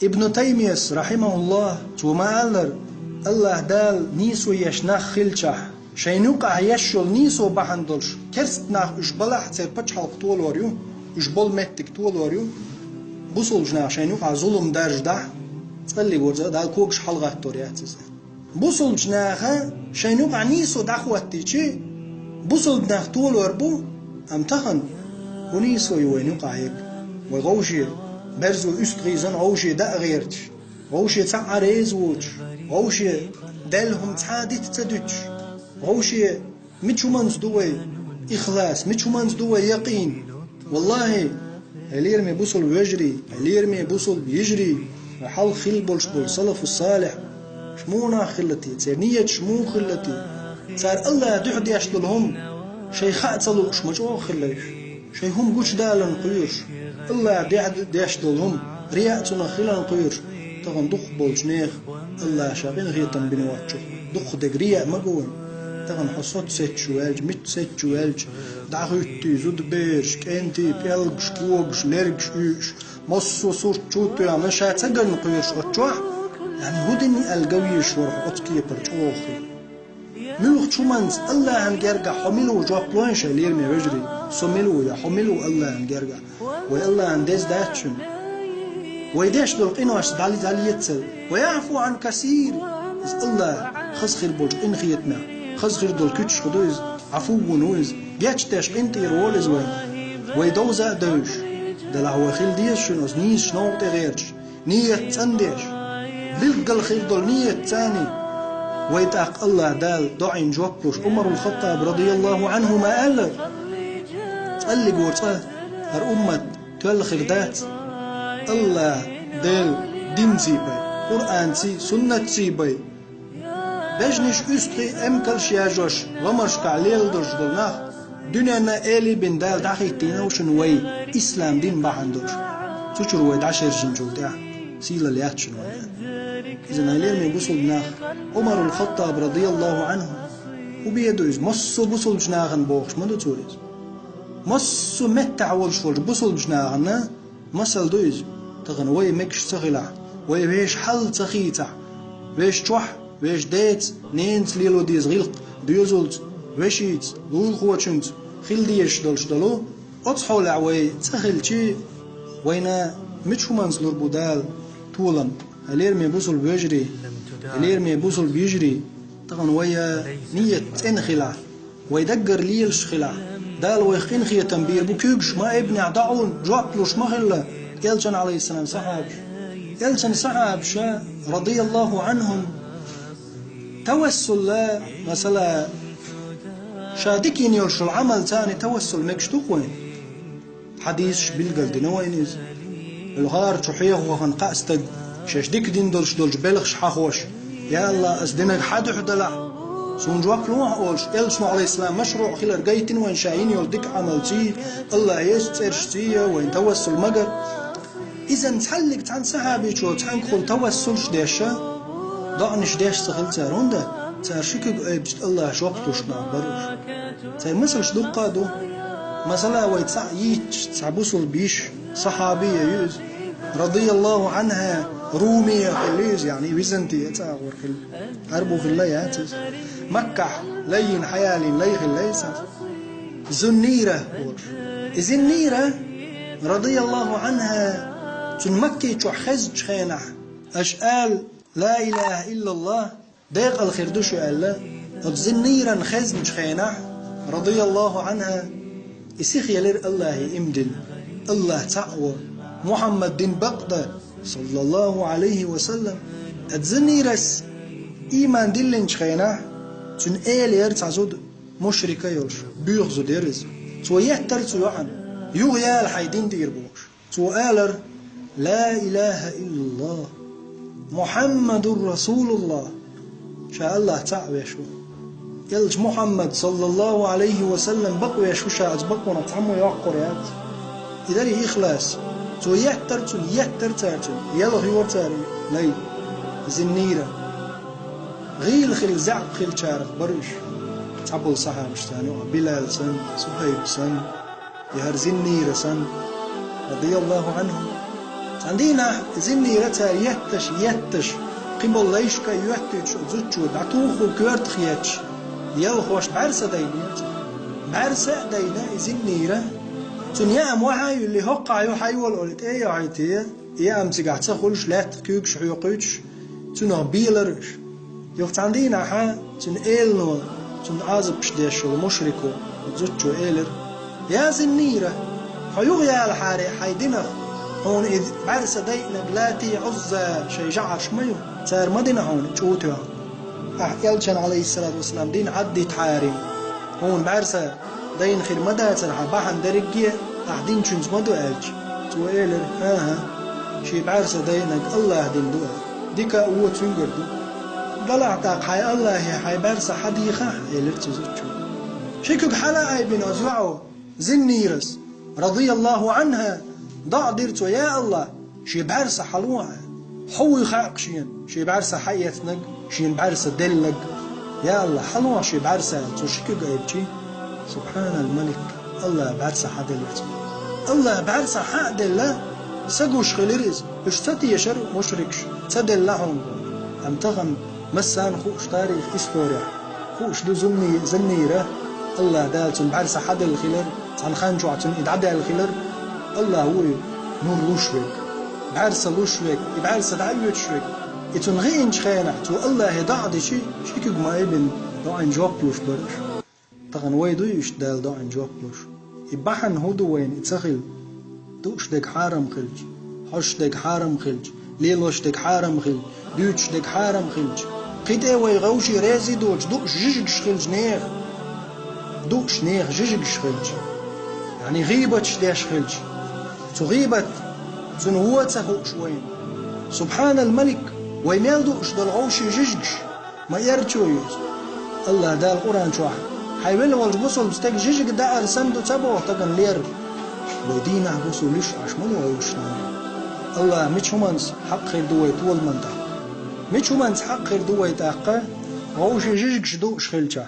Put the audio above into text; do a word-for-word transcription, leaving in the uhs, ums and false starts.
Ибну Таймияс, рахьимахуллахӀ, цо ма-аллара, АллахӀ Дала нийсо еш нах хилчахь, шайна юкъахь еш йолу нийсо бахьана долуш, керста нах уьш балахь, церан пачхьалкх толор ю, уьш болу меттиг толор ю, бусулбачу наха шайна юкъахь зулам даржадахь, цкъа а, варца а Дала когаш хьалагӀаттор яц иза. Бусулбачу наха шайна юкъахь нийсо дӀахӀоттийчи, бусулба нах толор бу, амма тахана хӀун нийсо ю вайна юкъахь ерг? Вай вовше берзо уьстагӀийзан, вовше даа гӀерташ, вовше цхьа а реза воцуш, вовше Далла хӀума цхьа а дита ца дуьтуш, вовше мича хӀуманца ду вай ихлас, мича хӀуманца ду вай якъин? ВаллахӀи, хьоме бусулба вежарий, хьоме бусулба йижарий, вай хьалха хилла болуш болу салафу салихь, уьш муха нах хилла те, церан нияташ муха хилла те? Цара АллахӀан дуьхьа деш долу хӀума шайн хаа ца лууш ма чӀогӀа хилла уьш. Шайн хӀума гучудаларна кхоьруш, АллахӀан дуьхьа деш долу хӀума, рияъ цунах хиларна кхоьруш, тахана дукхахболчу нехан АллахӀа Ша къинхетам бина воцчух дукхахдерг рияъ ма го вайн. Тахана хьо соцсеташ чу ваьлча, меттсеташ чу ваьлча, дӀахӀуьттий, зудабераш, кӀентий, пӀелгаш, когаш, лергаш уьйуш, массо а сурт чу а тоьхна, ша ца гарна кхоьруш оцу чохь, яъни хӀун дина аьлла ган везаш вара хьо оцу кепара чӀогӀа хилла? Муьлххачу хӀуманца АллахӀан гергахь хьо мила ву жоп лойша, хьоме вежарий, со мила ву я хьо мила ву АллахӀан гергахь? Вай АллахӀан деза дац шуна? Вай деш долу къиношца дӀали-, дӀалецал. Ва яӀфу Ӏан касир. Иза АллахӀ хаза хир болчу къинхетамех, хаза хир долу куьчаш хӀу ду иза, Ӏафувун ву иза, гечдеш къинтӀера волу иза вайна. Вай довза а девзаш, делахь вай хила деза шуна оцу нийсачу новкъа тӀе гӀерташ, ният цӀандеш, билггал хир долу ният цӀанъеш. Вай тӀаккха АллахӀ Дала доӀина жоп луш, Ӏумарул Хаттаб радияллаху Ӏанху ма-аллара: цкъа а, варца а хӀара уммат тоьлла хир дац АллахӀ Делан динций бен, Къуръанций, суннатций бен. Бежнаш, уьстагӀий, эмкалш яжош, ламазашкахь леладеш долу нах, дуьненна, эли бина Дала дӀахӀиттийна ву шуна вай ислам дин бахьана долуш. Цу чуьра вай дӀашерзинчул тӀаьхьа сийлалла яц шуна вайна. Иза, хьоме бусулба нах, Ӏумарул Хаттаб радияллаху Ӏанху хӀун бен ду иза? Массо а бусулбачу нахана бохуш ма ду цо иза. Массо а меттехь волуш волчу бусулбачу нахана масал ду иза. Тахана вай мегаш ца хилахь, вай вешан хьал ца хийцахь, вешан чохь, вешан деца, ненаца лело деза гӀиллакх, доьзалца, вешица, лулахочуьнца хила дезаш долуш долу, оцу хьолехь вай ца хилчи, вайна мича хӀуманца лур бу Дала толам? Хьоме бусулба вежарий, хьоме бусулба йижарий, тахана вай ният цӀена хилахь, вай даггара лелаш хилахь, Дала вайх къинхетам бийр бу. Куьйгаш ма эбнехь, доӀа а, жоп луш ма хилла Элчан, Ӏалайхиссалам, сахьабаш. Элчан сахьабаша, радияллаху Ӏанхум, тавассулла, масала, ша дика йина йолуш йолу Ӏамал царна тавассул мегаш ду-кх вайн? Хьадисаш билгал дина вайна иза. Уьлхара чу хьеха вахана кхаа стаг, шаьш дика дина долуш долчу белхаш хьахош: «Я АллахӀ, ас динарг хьан дуьхьа далахь, суна жоп лохьа», — олуш, Элчано, Ӏалайхиссалам, машруӀ хилар гайтина вайна ша йина йолу дика Ӏамалций, АллахӀан езачу цӀерашций, вайна тавассул ма-гарра. Иза цхьаьллиг цхьана сахьабичо цхьаьнгахула тавассулш а деш, доӀанаш деш ца хилла цара, хӀунда цара ши куьг айбича АллахӀа жоп луш нах бара уьш. Церан масалш дуккха а ду. Масала, вай цхьаъ йийцича, цхьа бусулба йиша, сахьабия ю иза, радияллаху Ӏанха, румия хилла иза, яъни византия цӀа агӀор хилла. Ӏарбо хилла яц иза. Маккахь лай йина, хьаялийна лай хилла иза. Зуннийра олуш. И Зиннийра, радияллаху Ӏанха, цунна Макки чохь хезначу хенахь, аша ала: «Ла илаха иллаллах, декъала хир ду шу», — аьлла, оцу Зиннийран хезначу хенахь, радияллаху Ӏанха, и сиха елира АллахӀе иман дина, АллахӀ цхьаъ ву, Мухьаммад дин бакъ дан, саллаллаху Ӏалайхи ва саллам. Оцу Зиннийрас иман диллинчу хенахь, цуьнан эла яра цхьа зуда, мушрика йолуш, боьха зуда яра иза. Цо еттара цу йоӀана: «Юха яла хьайн дин тӀера», — бохуш. Цо алара: «Ла илаха иллаллах, Мухьаммадур Расулуллах». Ша АллахӀ цхьаъ веш ву. Элча Мухьаммад, саллаллаху Ӏалайхи ва саллам, бакъ веш ву ша, оцу бакъонах цхьаммо йоккхур яц. И дара и ихлас. Цо еттара цунна, еттара цара цунна, елха йора цара и лай, Зиннийра. ГӀийла хилла, заьӀап хиллачарах бара уьш. Цхьаболу сахьабаш санна, Билал санна, Сухайб санна, я хӀара Зиннийра санна, радияллаху Ӏанхум. Цхьан дийнахь зиннийра цара етташ, етташ, кхиболу лайшка а йоьттуьйтуш оцу зудчо дӀатухху коьртах етташ, ялхош бӀаьрса дайнера цо. БӀаьрса а дайна и зиннийра. Цунна яам вахьа а юьллий, хӀоккхахь ю, хьайола олий, тӀе а йохьуьйтий, и яам цигахь ца хуьлуш, лаьттах куьйгаш хьоькхуьйтуш, цунах белара уьш. Юха цхьана дийнахьа цуьнан элано, цунна Ӏазапаш деш йолу мушрико, зудчо элира: «Я зиннийра, хьо юха ялахьара хьайн динах, хьуна и бӀаьрса дайинарг Лати, Ӏузза шайн жӀараш ма ю, цара ма дина хьуна чӀу тоьхна. Ахь элчан, Ӏалайхиссалату вассалам, дин Ӏаддитахьара, хьуна бӀаьрса дайна хир ма дацара хьан бахьана дерриге а, ахь динчуьнца ма ду», — аьлча, цо элира: «ХӀан-хӀа, шен бӀаьрса дайинарг АллахӀан дин ду», — аьлла. «Дика а, вон а цуьнгара ду. Далахь тӀаккха хьайн АллахӀе хьайн бӀаьрса хьан дехахь», — элира цу зудчо. Ши куьг хьала а айбина оцу йоӀо, зиннийрас, радияллаху Ӏанха, доӀа дира цо: «Я АллахӀ, шен бӀаьрса хьалохьа». Хьо вуй хаьа-кх шена шен бӀаьрса хьаэцнарг, шена бӀаьрса делларг. «Я АллахӀ, хьалохьа шен бӀаьрса», — аьлла, цо ши куьг айбичи. Субхьанал малик, АллахӀа бӀаьрса хьаделира цунна. АллахӀа бӀаьрса хьа а делла, са гуш хилира иза. Уьш ца тешара мушрикаш, ца делла хьуна бохуш. Амма тахана массарна хууш, тарих, история хууш ду зунни-, зиннийра, АллахӀа Дала цунна бӀаьрса хьаделла хилар, цхьана хан чохь цунна и дӀадаьлла хилар. АллахӀ ву и нур луш верг, бӀаьрса луш верг, и бӀаьрса дӀа а оьцуш верг. И цунна гӀиъначу хенахь цо АллахӀе доӀа дичи, ши куьг ма айбина, доӀин жоп луш бара уьш. Тахана вай дуй иштта Дала доӀин жоп луш? И бахьана хӀун ду вайна и ца хила? Дууш дерг хьарам хилча, хьожуш дерг хьарам хилча, лелош дерг хьарам хилча, дуьйцуш дерг хьарам хилча, кхин тӀе вай вовшийн реза доцуш, дууш жижигаш хилча нехан, дууш нехан жижигаш хилча, яъни гӀийбаташ деш хилча, цу гӀийбат, цуьнан вон ца хууш вайна. Субхьанал малик, вай мел дууш долу вовшийн жижигаш! Ма эрчо ю иза. АллахӀа Дала Къуръан чохь: «Хьайн велла волчу бусалба стеган жижиг даар санна ду», — ца боху стагана лер. Вай дийнахь бусалба луьйш Ӏаш ма ду вай уьш нах. АллахӀа мича хӀуманца хьакъ хир ду вай толаман тӀаккха? Мича хӀуманца хьакъ хир ду вай тӀаккха, вовшийн жижигаш дууш хилча?